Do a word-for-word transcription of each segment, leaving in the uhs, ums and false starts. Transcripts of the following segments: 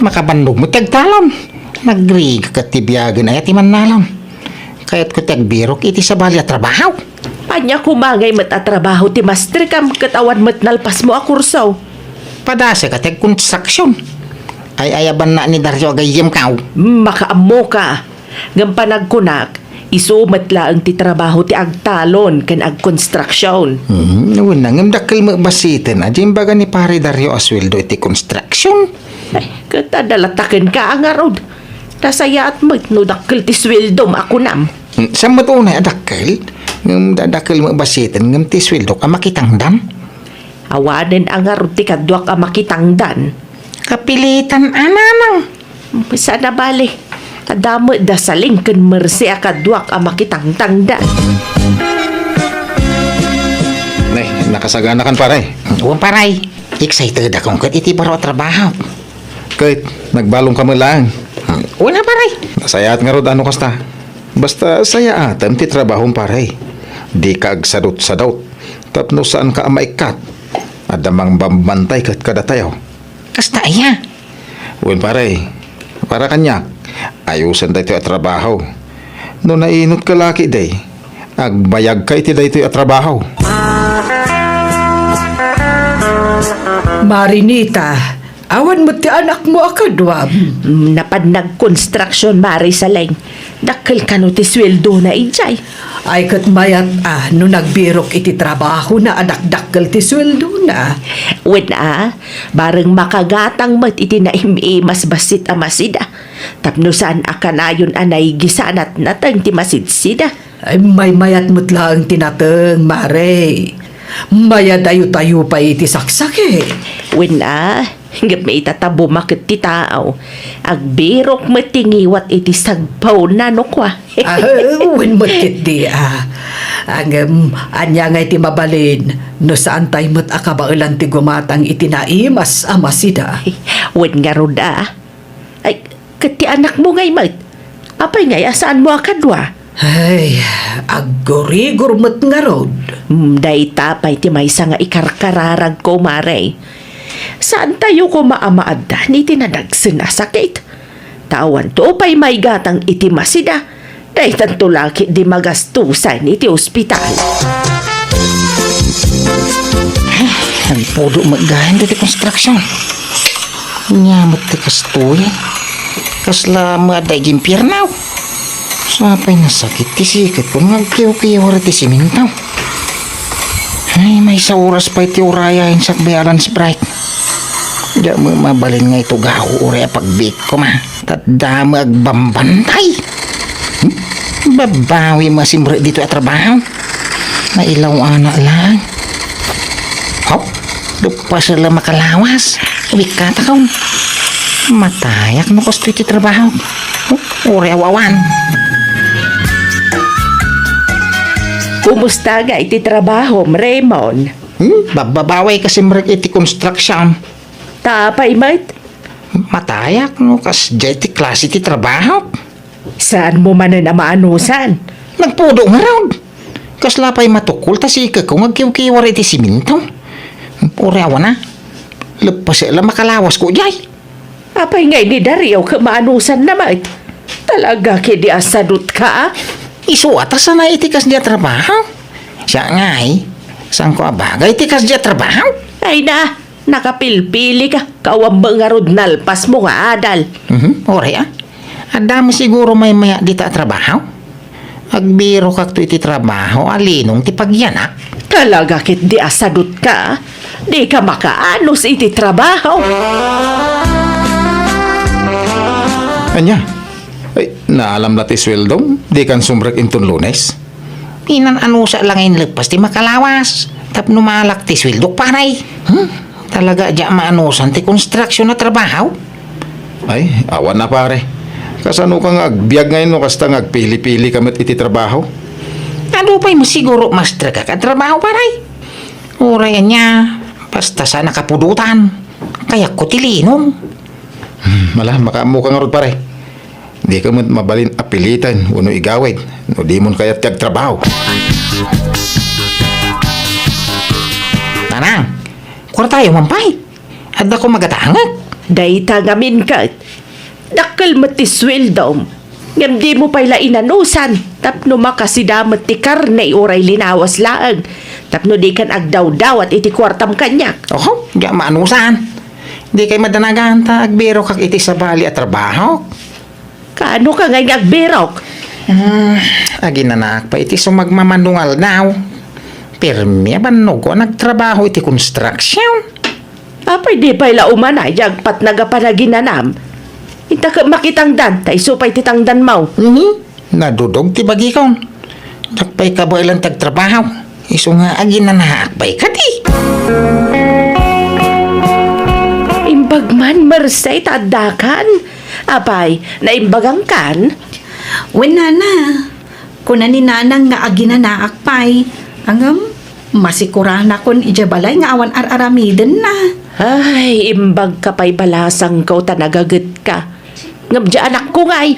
Makabannog met ti agtalon. Nagrigat ti biagen aya ti mannalon. Kayatko ti agbirok iti sabali a trabaho. Ania koma ngay met a trabaho ti mastrikam ket awan met nalpasmo a kurso? Padasek a ti agkonstruksion. Ay-ayabanna ni Dario a gayyemko. Makaammoka. Ngem panagkunak, isu met laeng ti trabaho ti agtalon ken agkonstruksion. Hmm, wen, ngem dakkel met bassiten a di imbaga ni Pare Dario a sueldo iti konstruksion. Ay, ket adda la takenka a ngarud. Nasayaat met no dakkel ti sueldom a kunam. Hmm, saan met unay a dakkel? Ngem da-, dakkel met bassiten, ngem ti sueldok a makitangdan. Awanen a ngarud ti kaduak a makitangdan. Kapilitan a nanang. Saan a bale. Adda met da Saling ken Mercy a kaduak a makitangtangdan. Ne, nakasaganakan, pare. Wen, pare. Excited ako ket iti baro a trabaho. Ket, nagbalong ka met laeng. Wen, pare. Nasayaat ngarud no kasta. Basta sayaatem ti trabahom, pare. Dika agsadutsadut. Tapno saanka a maikkat. Adda mangbambantay ket kadatayo. Kasta aya? Wen, pare, para kaniak, ayusen daytoy a trabaho. No nainot ka laki, day, agbayag ka iti daytoy a trabaho. Marinita, awan met ti anakmo a kaduam? Mm, napan nagkonstruksion, Mari Saleng. Dakkel kano ti sueldona idiay? Ay, ket mayat a no nagbirok iti trabahona a dakdakkel ti sueldona. Wen a, bareng makagatang met iti naim-imas bassit a masida. Tapno saan a kanayon a naigisanat nateng ti masidsida. Ay, maymayat met laeng ti nateng, Mare. Mayadayo-tayo pay iti saksakit. Wen a, ngem ita ta bumaket ti tao, agbirok met ti ngiwat iti sagpawna no kua. Ah, wen met ketdi, ah. Ngem, ania ngay ti mabalin no saantay met a kabaelan ti gumatang iti naimas a masida? Wen ngarud, ah. Ay, ket ti anakmo ngay met? Apay ngay a saanmo a kadua? Ay, aggurigor met ngarud. Hmm, dayta pay ti maysa nga ikarkararagko, Mare. Saantayo koma a maaddan iti nadagsen a sakit. Ta awanto pay maigatang iti masida. Daytanto la ketdi magastusan iti ospital. Ay, nagpudo met gayen daytoy konstruksion. Ania met ti kastoy? Kasla maadda iti impierno? Sapay nasakit ti siketko nga agkiwkiwar iti simento. Ay, maysa oras pay ti urayen sakbay a lunch break. Diak met mabalin nga itugaw uray a pagbiekko, ma. Tadda met agbambantay. Hmm? Babawi met a simrek ditoy a trabaho. Nailaw-anak laeng. Haw? Leppasek la makalawas. Wikkatakon. Matayak no kastoy ti trabaho. Uray awawan. Kumusta ngay ti trabahom, Raymond? Hmm? Babbabawi ka simrek iti construction. Ta apay met? Matayak no kasdiay ti klase ti trabaho. Saanmo manen a maanusan? Nagpudo ngarud. Kasla pay matukol ta siketko nga agkiwkiwar iti simento. Uray awan a. Leppasek la makalawasko diay. Apay ngay ni Dario ket maanusanna met? Talaga ketdi a sadutka, a? Isu a ta sanay iti kasdiay a trabaho. Siak ngay, saanko a bagay iti kasdiay a trabaho. Ay na, nakapilpilika, kawan met ngarud nalpasmo nga adal. Mhm, uray a. Adda met siguro maymayat dita a trabaho. Agbirokakto iti trabaho a linong ti pagyanak. Talaga ketdi a sadutka, a? Dika makaanus iti trabaho. Ania? Ay, naalam la ti sueldom? Dikan sumrek inton Lunes? Inan-anusak la nga inleppas ti makalawas tapno maalak ti sueldok, pare. Hmm? Talaga a diak maanusan ti construction a trabaho? Ay, awan a, pare. Kasano ka nga agbiag ngay no kasta nga agpili-pili ka met iti trabaho? Adu pay met siguro mastrek a trabaho, pare. Uray ania, basta saan a kapudotan. Kayatko ti linong. Hmm, ala, makaammo ka ngarud, pare. Dika met mabalin a piliten wenno igawid no dimon kayat ti agtrabaho. Nanang, kuartayo man pay. Addakon magatangek. Dayta ngamin ket, dakkel met ti sueldom. Ngem dimo pay la inanusan tapno makasida met ti karne uray linawas laeng, tapno dikan agdawdawat iti kuartam kaniak. Oho, diak maanusan. Dikay madanagan ta agbirokak iti sabali a trabahok. Kaano ka ngay nga agbirok? Hmm, aginanaak pay iti sumagmamano nga aldaw. Pirmi a bannogko a nagtrabaho iti construction. Apay di pay la umanay, agpatnag a panaginanam? Inta ket makitangdan, ta isu pay ti tangdanmo. Mhm. Nadudog ti bagikon. Diak pay kabaelan ti agtrabaho. Isu nga aginanaak pay kadi. Imbag man, Merced, ta addakan. Apay, naimbagangkan? Wen, nana. Kuna ni nanang nga aginanaak pay. Ngem, masikuranakon idiay balay nga awan ar-aramidenna. Ay, imbagka pay balasangko ta nagagetka. Ngem di anakko ngay,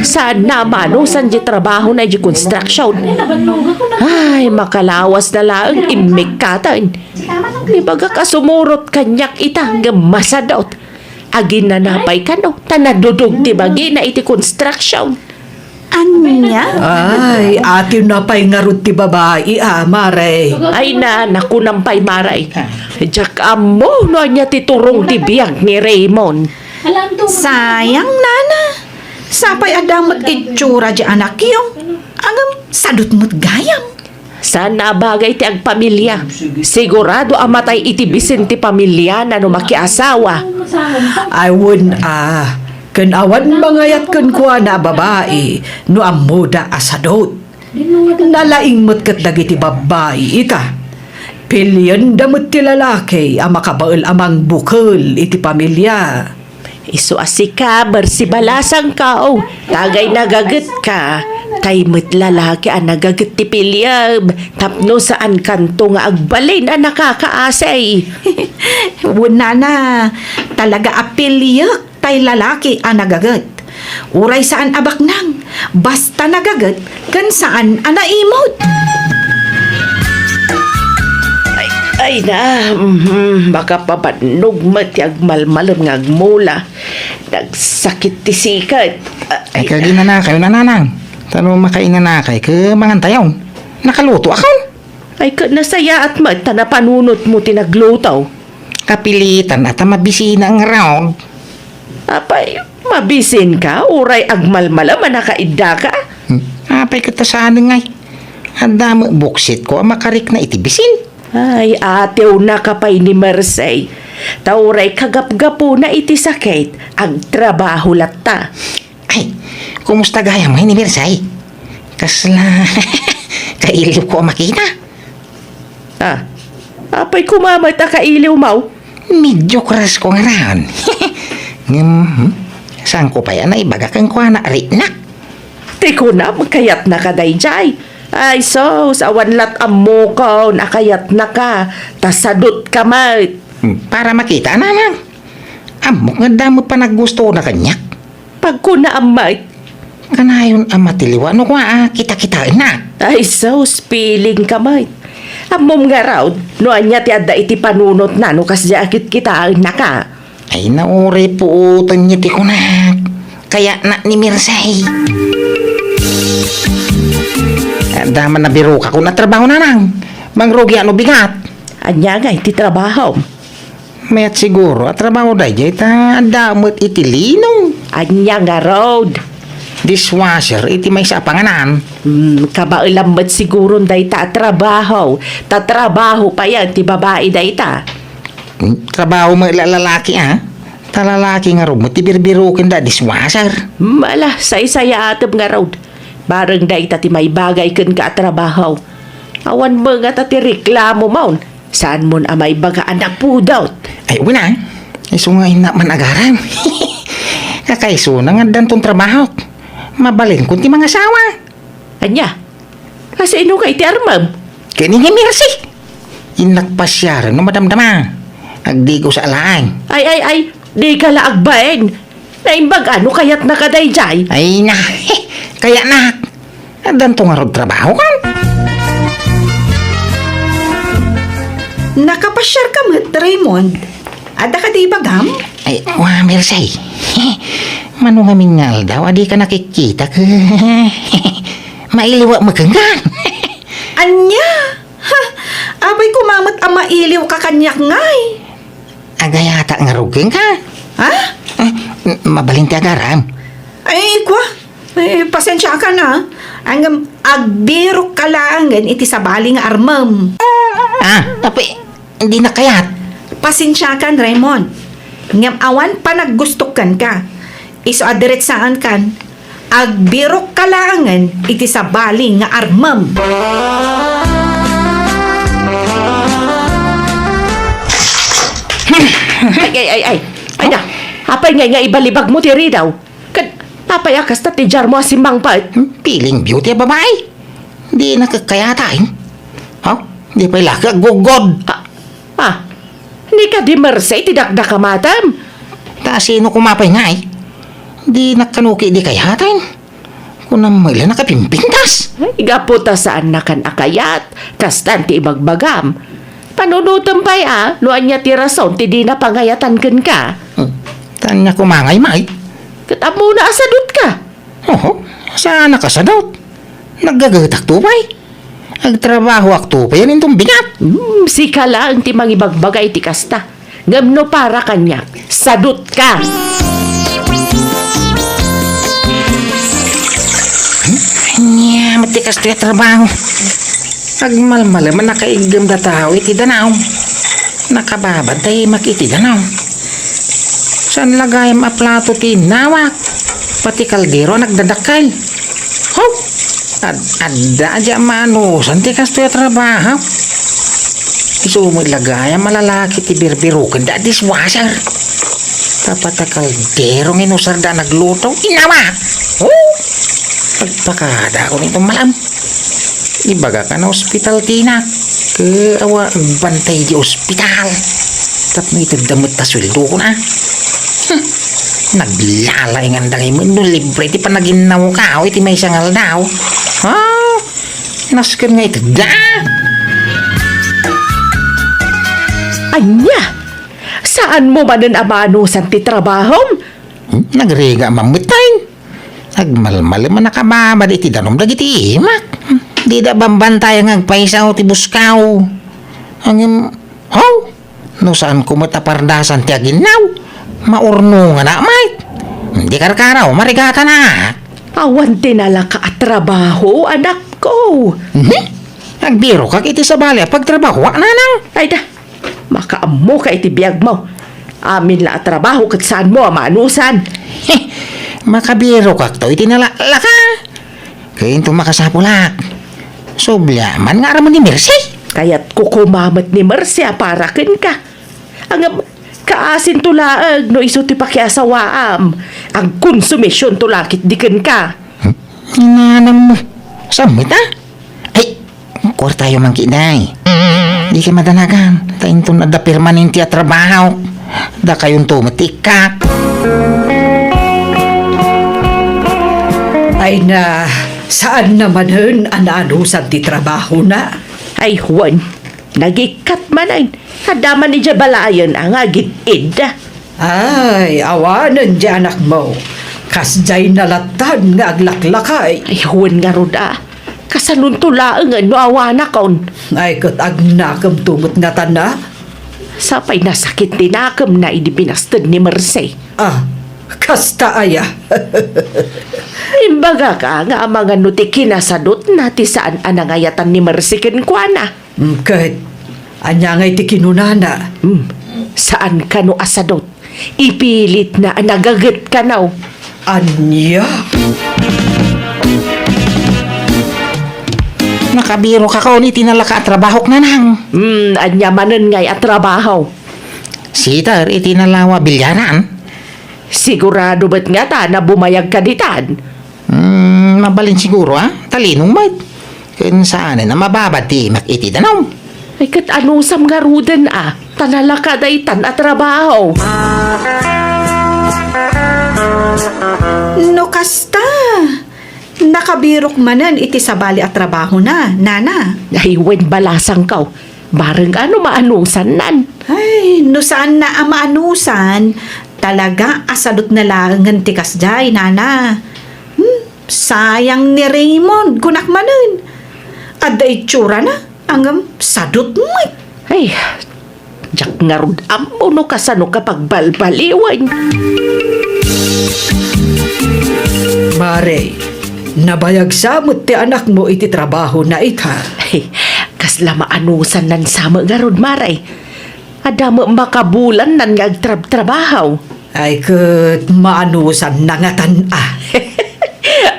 saan na a manusan di trabahona idiay construction. Ay, makalawasna laeng immikkaten. Ibagak a sumurot kaniak ita, ngem masadot. Aginana pay kano, ta nadudog ti bagina iti construction. Ania? Ay, atiwna pay ngarud ti babai, a, Mare. Ay na, nakunam pay, Mare. Diak ammo no ania ti turong ti biag ni Raymond. Sayang, nana. Sapay adda met itsura di anakyo. Ngem, sadot met gayam. Saan a bagay ti agpamilia. Sigurado a matay iti bisin ti pamiliana no makiasawa. Ay, wen a, ken awan mangayat kenkuana a babai no ammoda a sadot. Nalaing met ket dagiti babbai ita. Pilienda met ti lalaki a makabael a mangbukel iti pamilia. Isu a sika, Merced, balasangko, ta agay nagagetka, tay met lalaki a nagaget ti piliem, tapno saankanto nga agbalin a nakakaasi. Wen, nana, talaga a piliek tay lalaki a nagaget. Uray saan a baknang, basta nagaget ken saan a naimut. Ay, ay na, mhm, makapabannog met ti agmalmalem nga agmula. Nagsakit ti sikat. Ay, ay, kaginanakayo, nanang. Ta no makainanakay, ket mangantayon. Nakalutoakon. Ay, ket nasayaat met ta napanunotmo ti nagluto. Kapilitan a ta mabisina ngarud. Apay, mabisinka, uray agmalmalem a nakaiddaka? Hmm. Apay ket ta saan ngay? Adda met buksitko a makarikna iti bisin. Ay, atiwnaka pay ni Merced. Ta uray kagapgapuna iti sakit, agtrabaho latta. Ay, kumusta gayam ngay ni Merced? Kasla kailiwko a makita. Ah, apay koma met a kailiwmo? Medyo crush ko ngarud. Ngem, hmm, saanko pay a naibaga kenkuana, riknak. Ti kunam, kayatnaka daydiay. Ay, sus, awan lat ammokon a kayatnaka, ta sadutka met. Hmm, para makita, nanang. Ammok nga adda met panaggustona kaniak. Pagkunaam met. Kanayon a matiliw no kua a kitakitaennak. Ay, sus, pilingka met. Ammom ngarud, no ania ti adda iti panunotna no kasdiay a kitkitaennaka. Ay, nauray puoten ti kunak. Kayatnak ni Merced. Adda man nabirokakon a trabaho, nanang. Mangrugiak no bigat. Ania ngay ti trabahom? Mayat siguro a trabaho daydiay ta adda met iti lino. Ania ngarud? Dishwasher iti maysa a panganan. Hmm, kabaelam met siguron dayta a trabaho. Ta trabaho payen ti babai dayta. Hmm, trabaho met la lalaki, a? Ta lalaki ngarud met ti birbirokenda a dishwasher. Hmm, ala, saysayaatem ngarud. Bareng dayta ti maibagay kenka a trabaho. Awan met ngata ti reklamomon. Saanmon a maibaga a napudot? Ay, wen a. Isu nga innak man agaram. Kakaisuna nga addanton trabahok. Mabalinkon ti mangasawa. Ania? Kasino ngay ti armem? Ken ni Merced. Innak pasiaren no madamdama. Agdigosa laeng. Ay, ay, ay. Dika la agbain. Naimbag a no kayatnaka daydiay? Ay na, kayatnak. Addanto ngarud trabahokon. Nakapasiarka met, Raymond? Adda kadi ibagam? Ay, wa, Mercy. Mano ngamin nga aldaw a dika nakikita ket mailiwak met kenka. Ania? Ha? Apay koma met a mailiwka kaniak ngay? Agayatak ngarud kenka. Ha? Ah, m-, mabalin ti agaram. Ay, kua. Eh, pasensiakan, a. Ngem agbirokka laengen iti sabali nga armem. Ah, apay, dinak kayat. Pasensiakan, Raymond. Ngem awan panaggustok kenka. Isu a diretsaankan, agbirokka laengen iti sabali nga armem. Ay, ay, ay, ay. Ay na, apay ngay nga ibalibagmo ti ridaw? Ket apay a kasta ti diarmo a simmangpet? Hmm, feeling beauty a babai. Dinak kayat, a. Ha? Di pay la ka aggugod. Ah, ah. Ni kadi Mercy ti dakdakamatem? Ta sino koma pay ngay? Dinak kano ketdi kayat, a. Kunam met la nakapimpintas. Ay, gapu ta saannakan a kayat, kastan ti ibagbagam. Panunotem pay a, no ania ti rason ti dina pangayatan kenka. Hmm. Ta ania koma ngay, May? Ket ammona a sadutka. Oho, saanak a sadut. Naggagetakto pay. Agtrabahoakto pay, a, inton bigat. Hmm, sika laeng ti mangibagbaga iti kasta. Ngem no para kaniak, sadutka. Ania met ti kastoy a trabaho? Agmalmalem a nakaiggem da tao iti danum. Nakababad ta imak iti danum. Saan la gayam a plato ti innawak? Pati kaldero a nagdadakkel. Haw! Ad-, adda a diak maanusan ti kastoy a trabaho. Isu met la gayam a lalaki ti birbirokenda a dishwasher. Tapno kaldero nga inusarda a nagluto. Inawak! Oh! Agpakadakon iti malem. Ibagak a naospital ti inak. Ket awan agbantay iti ospital. Tapno itedda met ta sueldokon, a. Hmm. Naglalainganda ngay met no libre ti panaginnawko iti maysa nga aldaw. Ha? Nasken nga itedda. Ania? Saanmo manen a maanusan ti trabahom? Hmm? Nagrigat man met, a. Agmalmalem a nakababad iti danum dagiti imak. Dida bambantayan nga agpayso ti buskaw. Ngem, haw, no saanko met a pardasan ti aginnaw, maurnonganak met. Di karkaro, marigatanak. Awan ti nalaka a trabaho, anakko. Mhm. Agbirokak iti sabali a pagtrabahoak, nanang. Ay da, makaammoka iti biagmo. Amin la a trabaho ket saanmo a maanusan. Heh, makabirokakto iti nalaklaka. Ket inton makasapulak, subli man nga aramid ni Mercy. Kayatko koma met ni Mercy a para kenka. Ngem, kaasinto laeng no isu ti pakiasawaam. Agkonsumisionto la ketdi kenka. Hmm? Inanam, saan met, a? Ay, kuartayo man ketdi. Dikay madanagan, ta inton adda permanente a trabaho, dakayonto met ti ikkak. Ay na, saanna manen a naanusan ti trabahona? Ay, wen, nagikkat manen. Adda man idiay balayen a nga agid-id. Ay, awanen diay anakmo. Kasdiay nalatan nga aglaklakay. Ay, wen ngarud a. Kasanonto laengen no awanakon? Ay, ket agnakemto met ngatan a. Sapay nasakit ti nakemna idi binasted ni Mercy. Ah, kasta aya. Imbagak a nga amangan no ti kinasadutna ti saan a nangayatan ni Mercy kenkuana. Mm, ket ania ngay ti kinunana? Hmm, saan kano a sadut. Ipilitna a nagaget kano. Ania? Nakabirokakon iti nalaka a trabahok, nanang. Hmm, ania manen ngay a trabaho? Sitter iti nalawa a bilyaran. Sigurado met ngata a bumayagka ditan? Hmm, mabalin siguro, a. Talinong met. Ken saanen a mababad ti imak iti danum. Ay, ket anusam ngaruden a, ta nalaka daytan a trabaho. No kasta, nakabirok manen iti sabali a trabahona, nana. Ay, wen, balasangko. Bareng a no maanusannan. Ay, no saanna a maanusan, Talaga a sadutna laengen ti kasdiay, nana. Hmm, sayang ni Raymond, kunak manen. Adda itsurana, ngem sadut met. Ay, diak ngarud ammo no kasano ka pagbalbaliwen. Mare, nabayag sa met ti anakmo iti trabahona ita. Ay, kasla maanusannan sa met ngarud, mare. Adda met makabulannan nga agtrabtrabahaw. Ay, ket maanusanna ngatan a.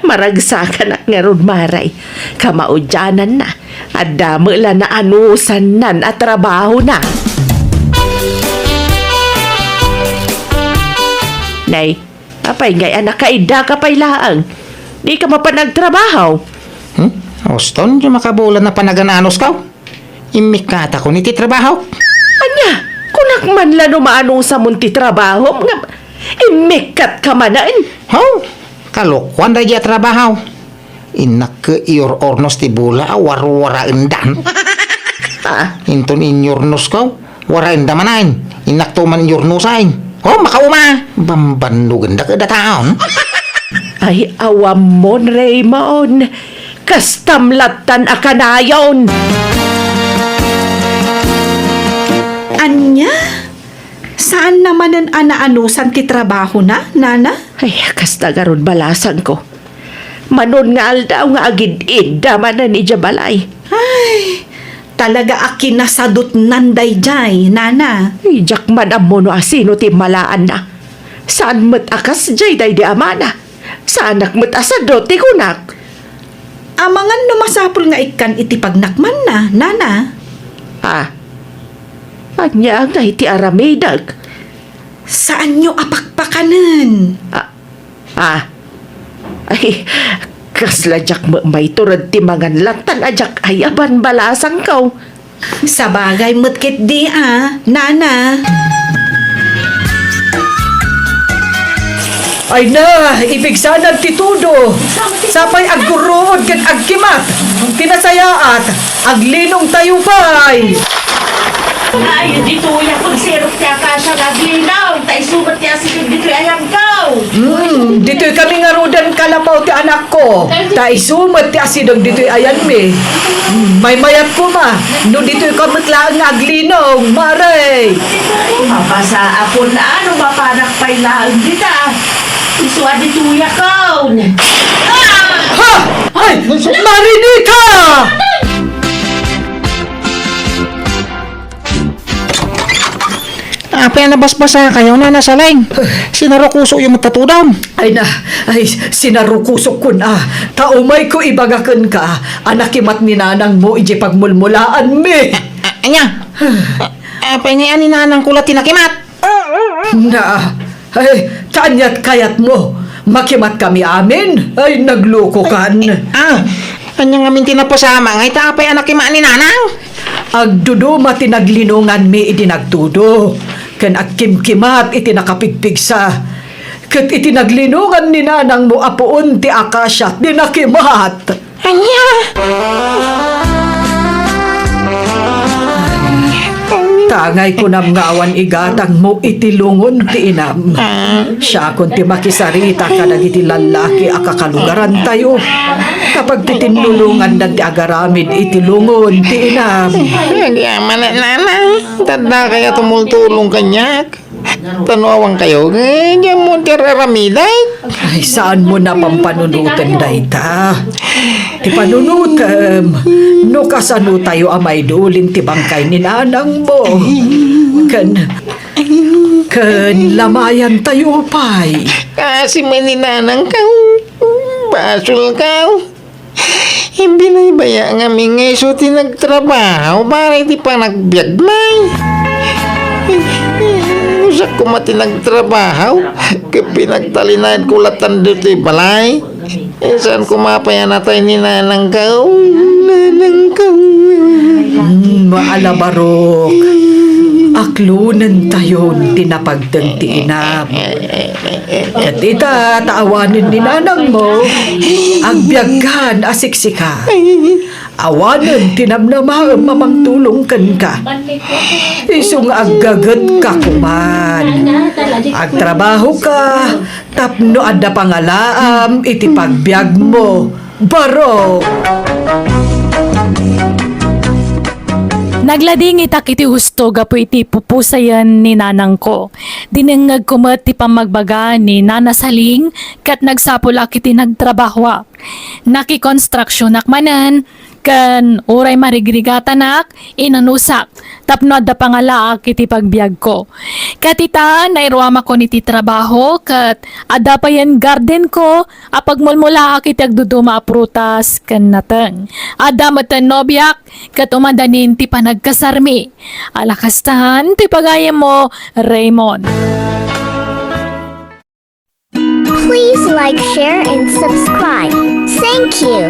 Maragsakanak ngarud, mare. Kamaudiananna, adda met la naanusannan a trabahona. Nay, apay ngay a nakaiddaka pay laeng? Dika mapan agtrabahaw? Hmm? Uston, diay makabulan a panagan-anuskaw? Immikkatakon iti trabahok. Ania, kunak man la no maanusamon ti trabahom nga immikkatka manen? Haw, kalokuan daydiay a trabaho. Innak ket iur-urnos ti bola a warwaraendan. Ah. Inton inyurnosko, waraenda manen. Innakto man inyurnosan. Oh, makauma! Bambannogenda ket dataon. Ay, awammon, Raymond. Kastam lattan a kanayon. Ania? Saanna manen a naanusan ti trabahona, nana? Ay, kasta garud balasangko. Manon nga aldaw nga agid-idda manen idiay balay. Ay, talaga a kinasadutnan daydiay, nana. Ay, diak man ammo no asino ti immalaanna. Saan met a kasdiay daydi amana. Saanak met a sadut ti kunak. Amangan no masapul nga ikkan iti pagnakmanna, nana. Ah, ania ngay ti aramidek? Saanyo a pakpakanen. Ah, ah. Ay, kasla diak met maitured ti mangan lattan a diak ayaban balasangko. Sabagay met ketdi a, nana. Ay na, ipigsanan ti tudo. Sapay agguruod ket agkimat. Ti nasayaat, aglinongtayo pay. Ay, ditoy a pagsirok ti akasia nga aglinong, ta isu met ti asideg ditoy ayanko. Hmm, ditoy kami ngaruden kalapaw ti anak ko, ta isu met ti asideg ditoy ayanmi. Hmm, maymayat koma, no ditoy ka met laeng nga aglinong, mare. Mapasa a kun ano, mapanak pay laeng dita. Isu a ditoy a kaon. Ha! Ay, Marinita! Apay a nabasbasakayo, Nana Saleng? Sinarukosokyo met ta tudom. Ay na, ay, sinarukosokkon a. Ta umayko ibaga kenka a nakimat ni nanangmo idiay pagmulmulaanmi. A-, a-, ania? A-, apay ngay a ni nanangko la ti nakimat? Na, ay, ta aniat kayatmo? Makimatkami amin? Ay, naglokokan. Ah, ania ngamin ti napasamak ngay ta apay a nakimat ni nanang? Agduduma ti naglinonganmi idi nagtudo, ken agkimkimat iti nakapigpigsa. Ket iti naglinongan ni nanangmo a puon ti akasia ti nakimat. Ania? Tangay kunam nga awan igatangmo iti lungon ti inam. Siakon ti makisarita kadagiti lallaki a kakalugarantayo. Kapag titinnulongandan ti agaramid iti lungon ti inam. Agyaman, nanang, tadda kaya tumultulong kaniak. Ta no awan kayo, eh, diay ammo ti ar-aramidek. Ay, saanmo a pampanunoten dayta. Ti panunotem, no kasano tayo a maidulin ti bangkay ni nanangmo. Ken, ken lamayan tayo pay. Kasi may ni nanangko, basolko. Imbinaybaya ngamin nga isu ti nagtrabaho para iti panagbiagmi. Isu koma ti nagtrabaho, ket pinagtalinaedko lattan ditoy balay. Eh, saan koma pay a natay ni nanangko? Nanangko. Hmm, maalabarok. Aklonentayon ti napagteng ti inam. Ket ita, ta awanen ni nanangmo, agbiagkan a siksika. Awanen ti namnamaem a mangtulong kenka. Isu nga aggagetka koman. Agtrabahoka tapno adda pangalaam iti pagbiagmo. Barok! Nagladingitak iti husto gapu iti pupusayen ni nanangko. Dinengngegko met ti pammagbaga ni Nana Saling ket nagsapulak iti nagtrabahoak. Nakikonstruksionak manen ken uray marigrigatanak, inanusak tapno adda pangalaak iti pagbiagko. Ket ita, nairuamakon iti trabaho ket adda payen gardenko a pagmulmulaak iti agduduma a prutas ken nateng. Adda metten nobiak ket umadanin ti panagkasarmi. Ala kastan ti pagayammo, Raymond. Please like, share, and subscribe. Thank you.